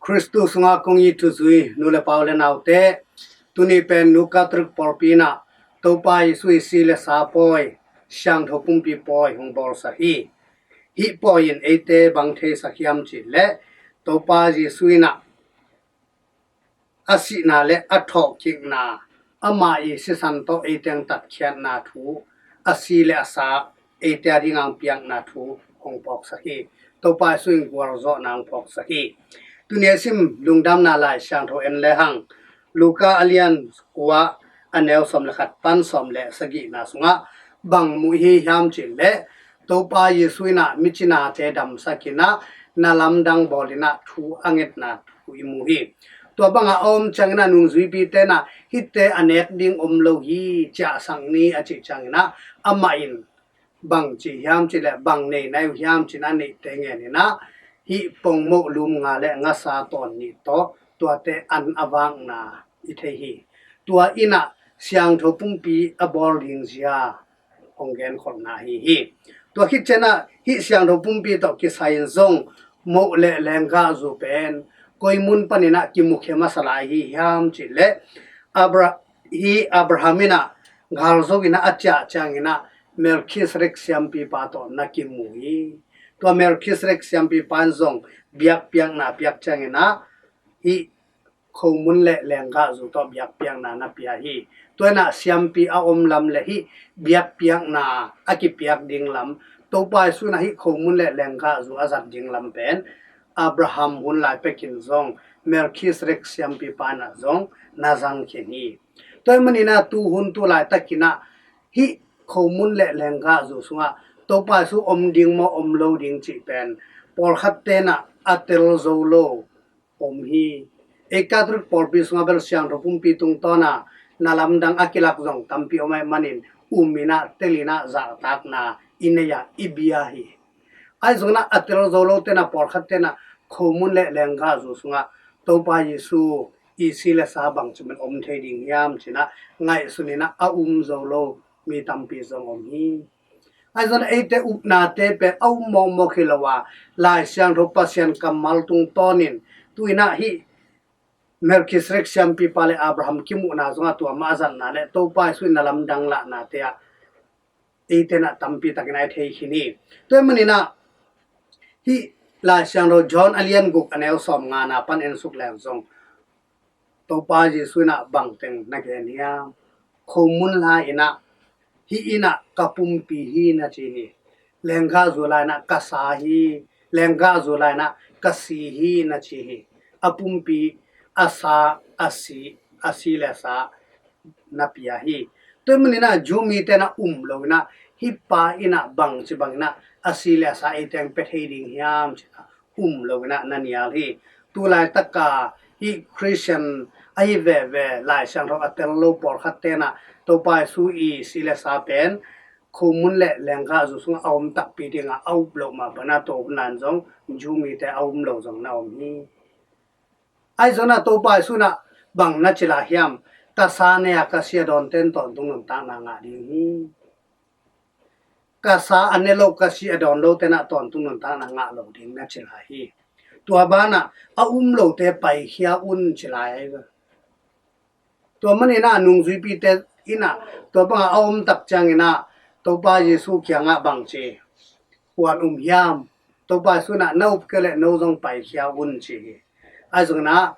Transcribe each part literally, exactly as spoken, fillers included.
Khristu sungah kong it thuzui nu le pa u le naute, tuni pen Nu Katolik pawlpi in ah Topa Jesu i si le sa pawi, siangtho pumpi pawi hong bawlsak hi. Hih pawi in eite bang theisak hiam cih leh, Topa Jesu in ah a sihna le a thawhkikna, ama i sisan tawh eite hong tatkhiatna thu, a si le a sa eite a ding hong piakna thu hong phawksak hi. Topa Jesu in gualzawhna hong phawksak hi. Tuni a sim Lungdamna Lai Siangtho en le hang, Luka a lian kua, a neu sawm le khat pan sawm le sagihna sungah bang mu i hi hiam cih leh, Topa Jesu in ah micinate damsak in ah, na lamdang bawl in ah thu a ngetna thu i mu hi. Tua bangah a om ciangin ah nungzuipite in ah hihte a nek ding om lo hi, ciahsak ni a cih ciangin ah, amah in bang ci hiam cih leh, bang nei na hi uh hiam ci-in a neihte ngen in ah, hih pongmoh lum nga le ngasa tawn nih tawh tuate an a vakna i thei hi. Tua in ah siangtho pumpi a bawl ding zia hong genkholhna ahi hi. Tua khit ciangin ah hih siangtho pumpi tawh kisai in zong moh le lenggahzu pen koi mun panin ah kimukhia masa lai hi hiam cih leh, Abra-, hi Abraham in ah galzo in ah a ciah ciangin ah Melchizedek siampipa tawh na kimu hi. Tua Melchizedek siampipa in zong biakpiakna piak ciangin ah hih khomun le lenggahzu tawh biakpiakna na pia hi. Tua in ah siampi a om lam le hih biakpiakna a kipiak ding lam, Topa Jesu in ah hih khomun le lenggahzu a zat ding lam pen Abraham hun lai pekin zong Melchizedek siampipa in ah zong na zang khin hi. Tua ahih manin ah tu hun tu laitakin ah hih khomun le lenggahzu sungah Topa Jesu om ding maw om lo ding cih pen pawlkhatte in ah a tel zo lo om hi. Ei Katolik pawlpi sungah bel siangtho pumpi tungtawn a na lamdang a kilak zong tampi om ahih manin um in ah tel in ah zahtakna i nei a i bia hi. Ahi zongin ah a tel zo lote in ah pawlkhatte in ah khomun le lenggahzu sungah Topa Jesu i si le sa bangci bangin om thei ding hiam ci-in ah ngaihsun in ah a um zo lo mi tampi zong om hi. Ahi zongin ah eite upnate pen a um mawkmawk hi lo a, Lai Siangtho Pasian kammal tungtawnin tu in ah hih Melchizedek siampipa le Abraham kimuhna zongah tua mah a zatna le Topa Jesu in na lamdang lahnate ah eite in ah tampi takin a i thei khin hi. Tua ahih manin ah hih Lai Siangtho John a lian guk a neu sawm ngana pan en suk leng zong Topa Jesu in ah bang teng na gen hiam? Khomun lai in ah, hih in ah ka pumpi hi na ci hi. Lenggahzu lai in ah ka sa hi. Lenggahzu lai in ah ka si hi na ci hi. A pumpi, a sa, a si, a si le sa na pia hi. Tua ahih manin ah Jew mite in ah um lo in ah hih pa in ah bangci bangin ah a si le a sa eite hong pia thei ding hiam ci-in ah um lo in ah na nial hi. Tu laitaka hih Christian ahi veve Lai Siangtho a tel lo pawlkhatte in ah Topa Jesu i si le sa pen khomun le lenggahzu sungah a om takpi ding a, a up loh mah bangin ah tua hun lai in zong Jew mite a um lo zong na om hi. Ahi zongin ah Topa Jesu in ah bang na ci lai hiam? Ka sa ne a ka si a dawnte in tawntung nuntakna ngah ding hi. Ka sa a ne lo ka si a dawn lote in ah tawntung nuntakna ngah lo ding na ci lai hi. Tua banah a um lote paikhia un ci lai ahi ve. Tua manin ah nungzuipite in ah tua bangah a om tak ciangin ah Topa Jesu kiangah bang ci, kuan um hiam? Topa Jesu in ah na up kei leh no zong paikhia un ci hi. Ahi zongin ah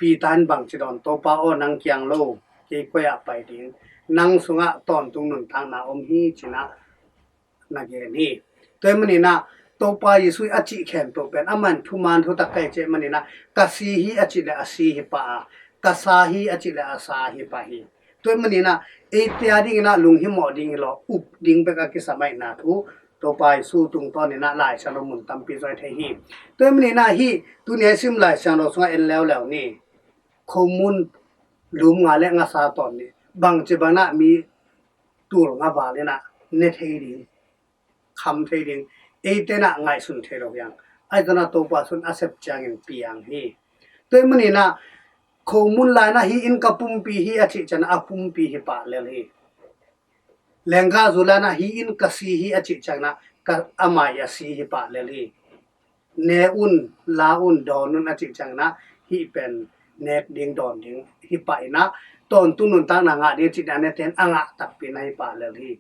Peter in bang ci dawn? Topa aw, nang kiang lo kei koi ah pai ding? Nang sungah tawntung nuntakna om hi ci-in ah na gen hi. Tua ahih manin ah Topa Jesu i a cih khempeuh pen amah in thuman thutak ka hi cih manin ah ka si hi a cih leh a si hi pah a, ka sa hi a cih leh a sa hi pah hi. Tua ahih manin ah eite a dingin ah lunghimawh ding hi lo, up ding bek a kisam ahihna thu Topa Jesu tungtawnin ah Lai Siangtho mun tampi zong i thei hi. Tua ahih manin ah hih tuni a i sim Lai Siangtho sungah en leuleu ni. Khomun lum nga le ngasa tawn nih bangci bangin ah mi tul nga val in ah ne thei ding, kham thei ding, eite in ah ngaihsun thei lo hi hang. Ahi zongin ah Topa Jesu in a sep ciangin piang hi. Tua ahih manin ah khomun lai in ah hih in ka pumpi hi a cih ciangin ah a pumpi hi pah lel hi. Lenggahzu lai in ah hih in ka si hi a cih ciangin ah ka, ama i a si hi pah lel hi. ne un, la un, dawn un a cih ciangin ah hih pen nek ding dawn ding hi pah in ah, tawntung nuntakna ngah ding a cih dan a ten a ngah takpi in ah hi pah lel hi.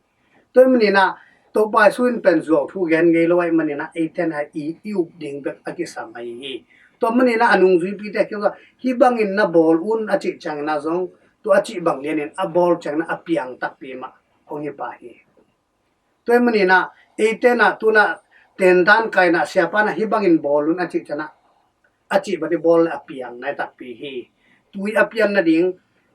Tua ahih manin ah Topa Jesu in pen zuau thu gen ngei lo ahih manin ah eite in ah i, i up ding bek a kisam ahi hi. Tua ahih manin ah a nungzuipite kiangah hih bangin na bawl un a cih ciangin ah zong tua a cih bang lianin a bawl ciangin ah a piang takpi mah hong hi pah hi. Tua ahih manin ah eite in ah tu in ah tendan kai in ah siapa in ah hih bangin bawl un a cih ciangin ah a cih bang i bawl le a piang nai takpi hi. Tui a pian nading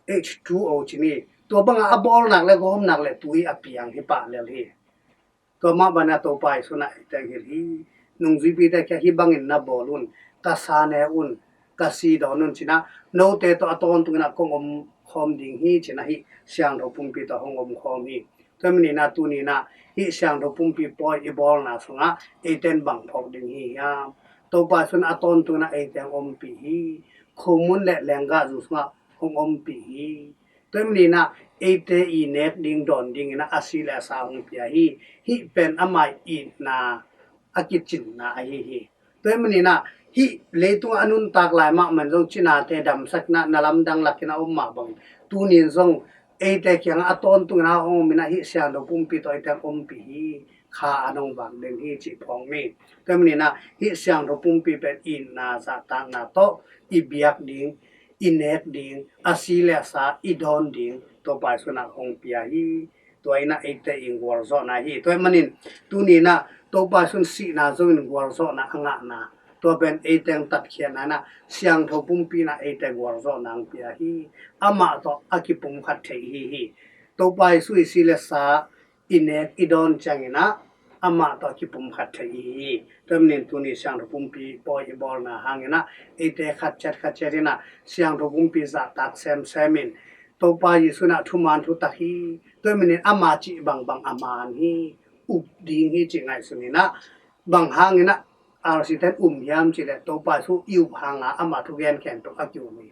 H two O ci ni. Tua bangah a bawl nak le gawm nak le tui a piang hi pah lel hi. Tua mah bangin ah Topa Jesu in ah eite hong hilh hi. Nungzuipite kiangah hih bangin na bawl un, ka sa ne un, ka si dawn un ci in ah note tawh a tawntungin ah kong om khawm ding hi ci in ah hih siangtho pumpi tawh hong om khawm hi. Tua ahih manin ah tuni in ah hih siangtho pumpi pawi i bawlna sungah eite in bang phawk ding hi hiam? Topa Jesu in a tawntungin ah eite hong ompih hi. Khomun le lenggahzu sungah hong ompih hi. Tua ahih manin ah eite i nek ding dawn dingin ah a si le a sa hong pia hi. Hih pen ama itna a kicinna ahi hi. Tua ahih manin ah hih leitungah a nuntak lai mahmah in zong cinate damsak in ah na lamdang lakin a om mah bangin tuni in zong eite kiangah a tawntungin ah hong om in ah hih siangtho pumpi tawh eite hong ompih hi. Kha an hong vak den hi cih phawk ni. Tua ahih manin ah hih siangtho pumpi pen itna zahtakna tawh i biak ding, i nek ding, a si le a sa i dawn ding Topa Jesu in ah hong pia hi. Tua in ah eite i gualzawhna hi. Tua ahih manin tuni in ah Topa Jesu in sihna zongin gualzawhna a ngahna, tua pen eite hong tatkhiatna in ah siangtho pumpi in ah eite gualzawhna hong pia hi. Amah tawh a kipumkhat theih i hi hi. Topa Jesu i si le sa i nek i dawn ciangin ah amah tawh a kipumkhat theih i hi hi. Tua ahih manin tuni siangtho pumpi pawi i bawlna hangin ah eite khat ciat khat ciat in ah siangtho pumpi zahtak semsem in Topa Jesu in ah thuman thutak hi. Tua ahih manin ama cih bangbang a man hi. Up ding hi cih ngaihsun in ah, bang hangin ah R C ten um hiam cih leh Topa Jesu i up hanga ama thugen khempeuh a ki-um hi.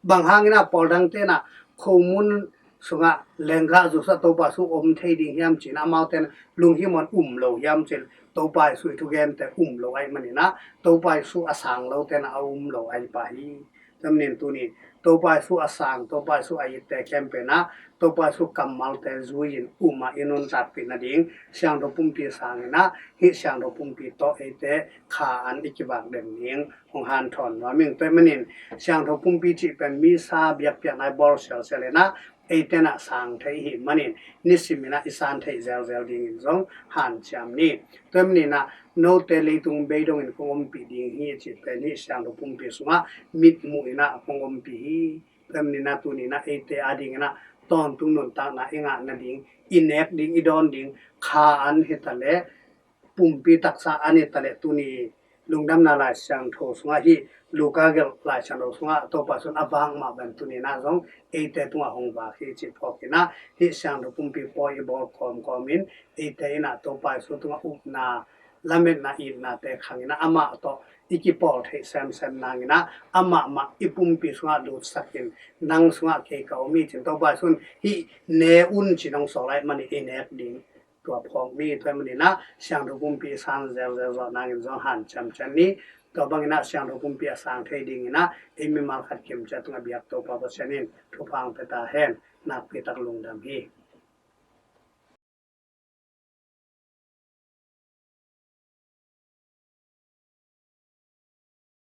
Bang hangin ah pawl dangte in ah khomun sungah lenggahzu sungah Topa Jesu om thei ding hiam ci in ah amaute in lunghimawh in um lo hiam cih leh Topa Jesu i thugente um lo ahih manin ah Topa Jesu a sang lote in ah a um lo ahi pah hi. Tua ahih manin tuni Topa Jesu a sang, Topa Jesu a itte khempeuh in ah Topa Jesu kammalte zui-in um ah i nuntakpih nading siangtho pumpi sangin ah hih siangtho pumpi tawh eite kha an i kivak den ding hong hanthawn nuam ing. Tua ahih manin siangtho pumpi cih pen misa biakpiakna i bawl sialsial in ah eite in ah sang thei i hih manin nisim in ah i san theih zelzel dingin zong hanciam ni. Tua ahih manin ah note leitung bei dongin kong ompih ding hi cih pen hih siangtho pumpi sungah mitmuh in ah kong ompih hi. Tua ahih manin ah tuni in ah eite adingin ah tawntung nuntakna i ngah nading, i nek ding, i dawn ding kha an hi ta leh, pumpi taksa an hi ta leh tuni Lungdamna Lai Siangtho sungah hih Luka gelh Lai Siangtho sungah Topa Jesu in a vak mah bangin tuni in ah zong eite tungah hong vak hi cih phawk in ah hih siangtho pumpi pawi i bawl kawmkawm in eite in ah Topa Jesu tungah upna, lametna, itnate khang in ah amah tawh i kipawl theih semsem nangin ah amah mah i pumpi sungah lutsak in, nang sungah kei ka om hi ci-in Topa Jesu in hih ne un ci-in hong sawl ahih manin i nek ding tua phawk ni. Tua ahih manin ah siangtho pumpi i san zelzel zawh nangin zong hanciam ciat ni. Tua bangin ah siangtho pumpi a sang thei dingin ah ei mimal khat kim ciat tungah biak Topa Pasian in thupha hong pia ta hen. Nakpi tak lungdam hi.